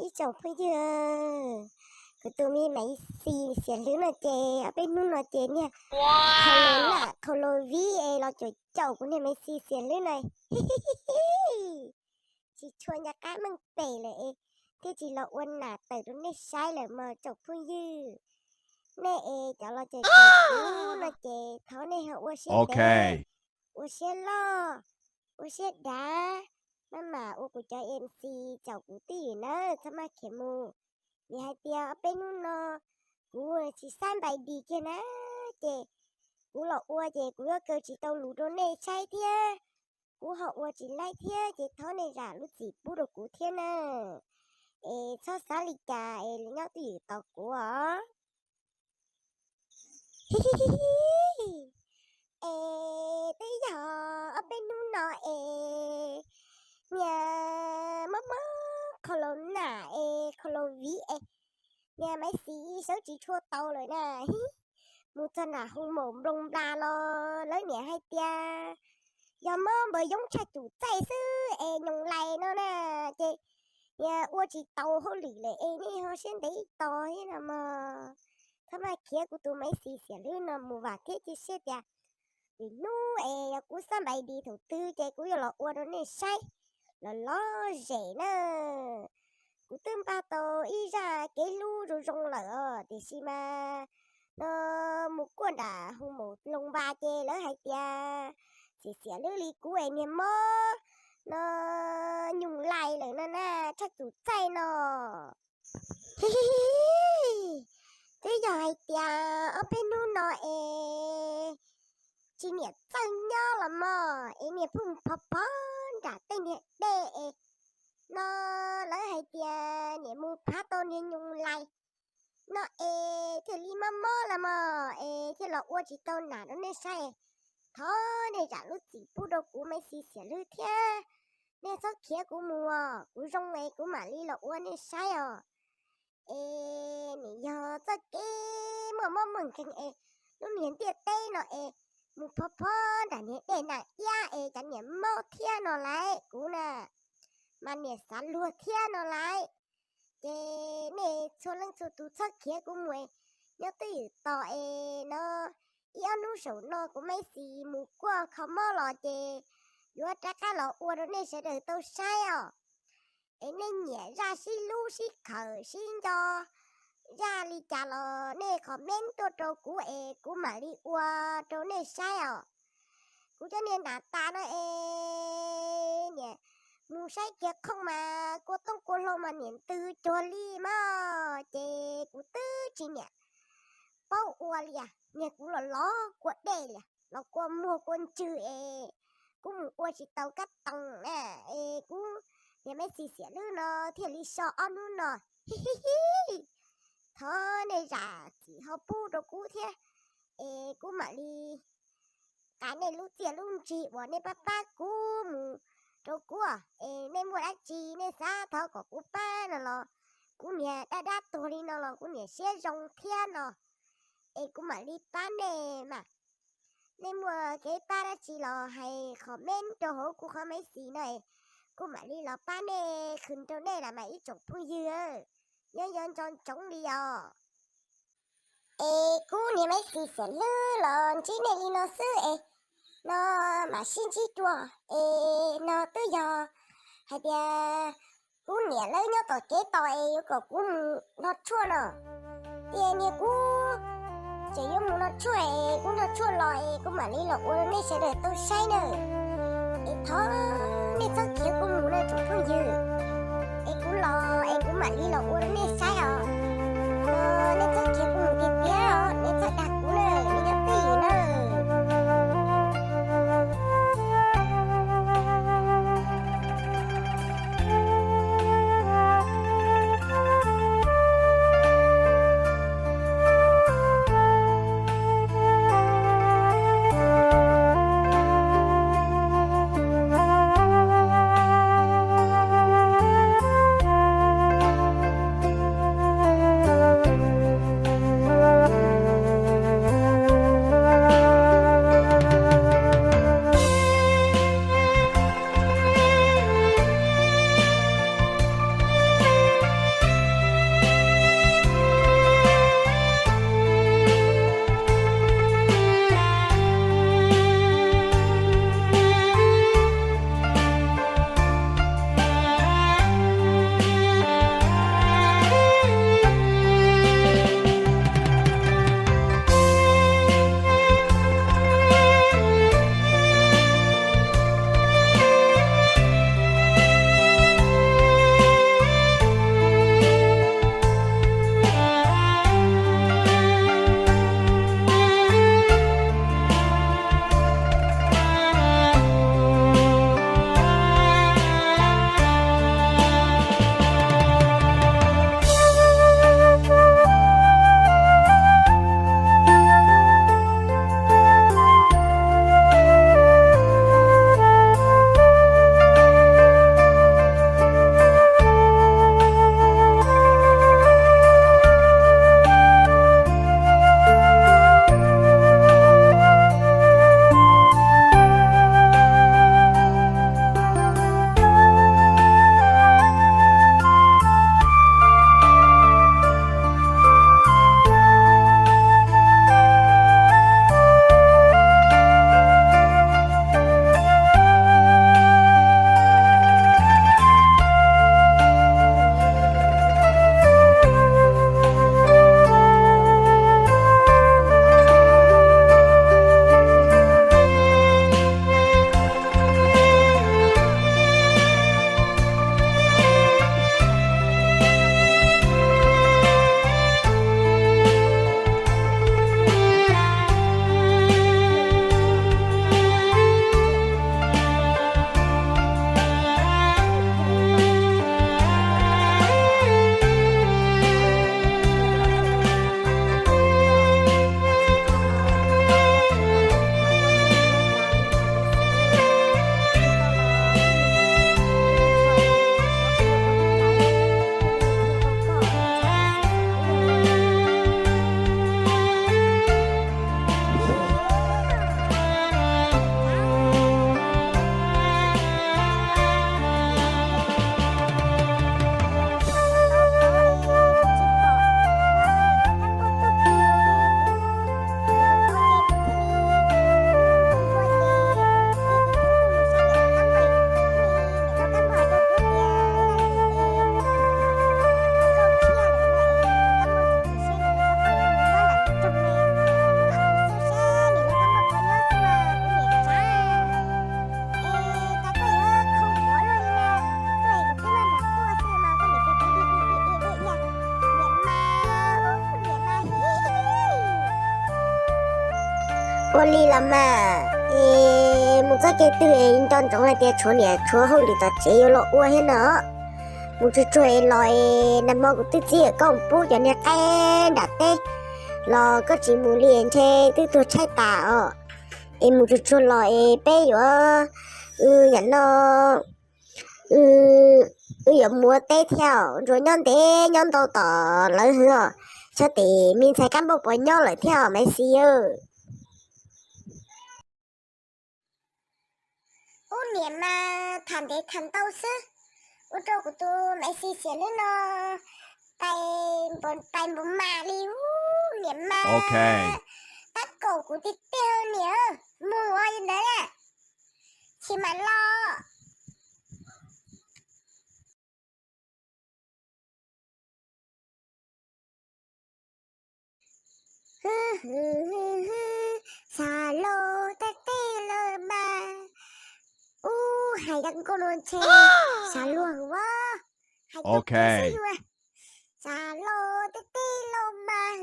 Ib tsoom phooj ywg, kuv tus me Maiv Xis xiam hlwb no ces ob peb hnub no ces niag qhau los lam qhau los viv es los caum caum kuv niag Maiv Xis xiam hlwb no. Tsis tshua nco qab meej pem lawm es thiaj tsis los ua nam tawm rau nej saib lawm mas tsoom phooj ywg. Nej es cov los caum caum kuv no ces thov nej ho ua siab dawb, ua siab loj, ua siab dav, maj mam ua kuv cov M C caum kuv twj ywm nawb, txhob maj khiav mus. Vim hais tias ob peb hnub no kuv tsis xab npais dis kiag na, ces kuv los ua ces kuv yuav kaw tsis tau lus rau nej saib thiab. Kuv ho ua tsis laib thiab ces thov nej zam lub txim pub rau kuv thiab na. Es txhob xav li cas es nyob twj ywm tos kuv os. Es twb yog ob peb hnub no es niag mob mob qhau los nam es qhau los viv es niag Maiv Xis sawv tsis tshua tau lawm na. Mus txog nram hu maum nploos nplas los lawv niam hais tias yog mob npawg Yoob tshaj cum txaij xwb es nyoos lais no na, ces niag ua tsis tau hauj lwm lawm es nej ho siab ntev ib tos thiab no mog. Txhob maj khiav, kuv tus Maiv Xis xiam hlwb no mus vam thiab cia siab tias lwm hnub es yog kuv xab npais dis thaum twg ces kuv yuav los ua rau nej saib los lom zem na. Kuv twb npaj tau ib zaj kev hlub zoo zoo lawm os, tiam sis mas no mus kuaj nram hu maum nploos nplas ces lawv hais tias xiam xiam hlwb li kuv es niag mob no nyoos lais lawm no na, tshaj cum txaij no. Twb yog hais tias ob peb hnub no es tsis niam txawj nyob los mog es niag pheej phov phov nram tej niag dej es no lawv hais tias niam mus phav tau niag nyoos lais no es thiaj li mob mob los mog es thiaj los ua tsis tau nam rau nej saib. Thov nej zam lub txim pub rau kuv Maiv Xis xiam hlwb thiab. Nej txhob khiav kuv mus os, kuv zoo es kuv mam li los ua nej saib os. Es nim yog txoj kev muaj mob muaj nkeeg es lub niag ntiaj teb no es mus phov phov nram niag dej nag iab es cov niam mob thiab no lauj, kuv na mas niam xav luag thiab no lauj. Ces nej txhua leej txhua tus txhob khiav kuv mus, nyob twj ywm tos es no ib ob hnub saum no kuv Maiv Xis mus kuaj kho mob los ces yuav rov qab los ua rau nej sawv daws tau saib os. Es nej nyiam zaj sib hlub sib khawm sib nco zaj li cas los nej comment tuaj rau kuv es kuv mam li ua rau nej saib os. Kuv cov niag nam tas no es niam mus saib kiag khooj mas kua toob kua hlau mas niam ntws cuag li mas, ces kuv twb tsis niam paub ua li, niag kuv los los kua dej li los kua muag kua ntswg es kuv mus ua tsis tau kab toos na, es kuv niag Maiv Xis xiam hlwb no thiaj li so ob hnub no. Thov nej zam txim ho pub rau kuv thiab, es kuv mam li qa nej lub txiaj lub ntsig uas nej pab pab kuv mus rau kuv, es nej muaj dab tsi nej xav thov kom kuv pab no los kuv niag dab dab tuag li no los kuv niam siab zoo thiab no, es kuv mam li pab nej mas. Nej muaj kev pab dab tsi los hais comment rau hauv kuv qhov Maiv Xis no es kuv mam li los pab nej khwv rau nej los mas ib tsoom phooj ywg, nyob nco ntsoov li os. Es kuv niag Maiv Xis xiam hlwb los ntsib nej li no xwb es no mam sib ntsib dua. Es no twb yog hais tias kuv niam lawv nyob tom kev tos es yuav kom kuv mus nrog tshuaj no. Tias niag kuv tseem yuav mus nrog tshuaj es kuv nrog tshuaj los es kuv mam li los ua rau nej sawv daws tau saib na. Es thov nej txhob khiav kuv mus na tsoom phooj ywg. Es kuv los es kuv mam li los ua rau nej saib os. Nej txhob khiav kuv mus tiag tiag os, nej txhob dag kuv na, nej nyob twj ywm na. Ua li los mas, es mus txoj kev twg es nco ntsoov hais tias tshuav niam tshuav hauj lwm tom tsev yuav los ua thiab no. Mus tsuag tsuag es los es nag hmo kuv twb txib koj mus pub cov niag qaib nram teb los koj tsis mus li ntshe twb tuag tshaib tas os. Es mus tsuag tsuag los es peb yuav, yam no, wb yuav mus ua teb thiab os, ntsuas nyob ntev nyob ntau tom lawv hwv os. Xyov tes me ntxhais kab npauj puas nyob lawm thiab os Maiv Xis. Ub, niam mas tham ntev tham ntau xwb, ua rau kuv tus Maiv Xis xiam lub no pais npaum mas li ub, niam mas tab kaum kuv tiag tiag niam, mus ua li ntawd na, chim mam los. Xav los teb teb los mas, ub, hais ua nkauj no ntshe xav luag ua, hais tau xwb yuav, xav los teb teb los mas.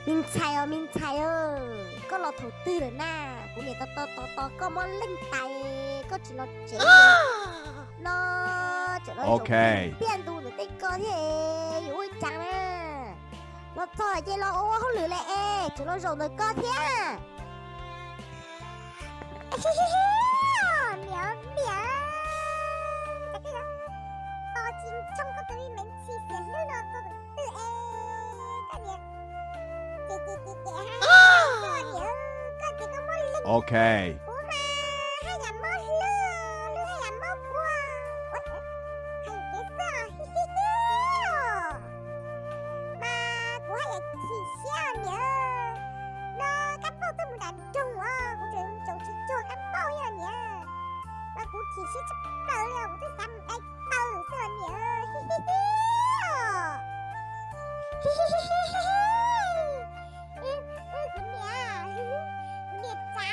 Me ntxhais os, me ntxhais, koj los thaum twg lawm na? Kuv niam tos tos tos tos koj muab leej tais, koj tsis los tsev no, tseem los zaum tiaj ntu ntawm tej ko thiab, yuav ua cas na? Los txog ces los ua hauj lwm lawm es tseem los zaum ntawm ko thiab. Niam, niam, tos tsis ntsoo koj tus me ntxhais xiam hlwb no txog tus twg es koj niam, ces ces ces ces hais, niam, koj ces koj muab leej, kuv mas haj yam mob hlwb, hlwb haj yam mob kuv, hais kev xwb, mas kuv haj yam chim siab niam, no kab pauj twb mus nram nroog os, kuv tseem tsis cuag kab pauj ib niam, mas kuv chim siab tshaj plaws li, kuv twb xav mus dai taw xwb niam. Kuv niam, kuv niam tsav,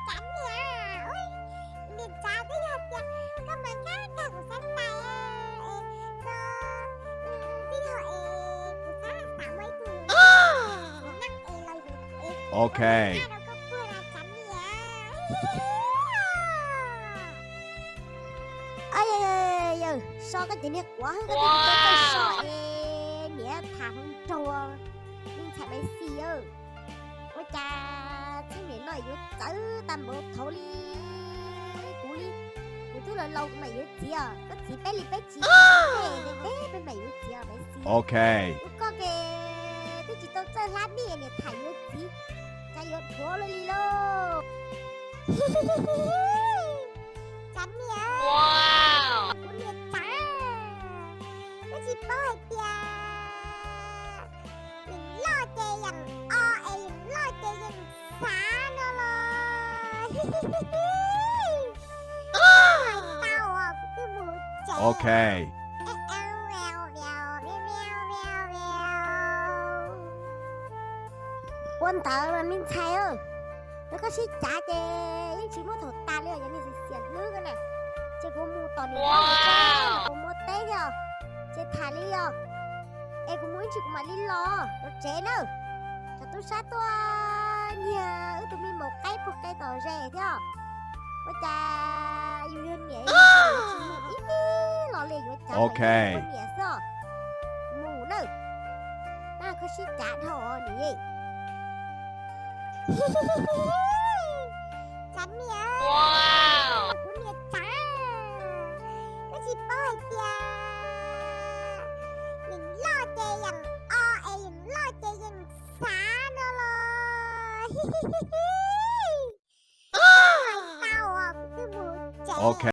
tsav niam, kuv niam tsav twb yog tias koj mas nkaj nkaj kuv xav tais, no twb yog es kuv xav xav muaj ib tug neeg es los yus es, ok, rau koj puag na tsav niam. Yawg, so koj ces niag quav hwb, koj tus so es niam tham hluas nraug, me ntxhais Maiv Xis, ua Cas txheej niam no yuav txawv tag npaum thaud li kuv li. Kuv twb laus laus kuv mam yuav txiv os, koj txiv peb li peb tsis, peb peb mam yuav txiv os Maiv Xis. Ua koj ces twb tsis tau txawj hlab mij niam tham yuav txiv, cas yuav dhuav luaj li lauj. Tsav niam, kuv niam tsav, twb tsis paub hais tias yeem loj ces yeem o es yeem loj ces yeem xav no los. Hais tau os, kuv twb mus tsev. Ua ntawd mas me ntxhais, yog koj sib cav ces yeej tsis muaj thaum tas li os, yog niag xiam xiam hlwb ko na. Ces kuv mus tom niam, kuv muaj teb thiab, ces tham li os. Es kuv mus ib ntsis kuv mam li los rau tsev nawb. Tsam tub sab tuaj nyiag wb tus me maum qaib pug qe tom zes thiab. Ua cas yus yog niam tsis mus ib los li yuav cav niam xwb os. Mus nawb, koj sib cav dhau os niam. Tsav niam, kuv niam tsav, twb tsis paub hais tias yeem loj ces yeem o es yeem loj ces yeem xav no los. Hais tau os, kuv twb mus tsev.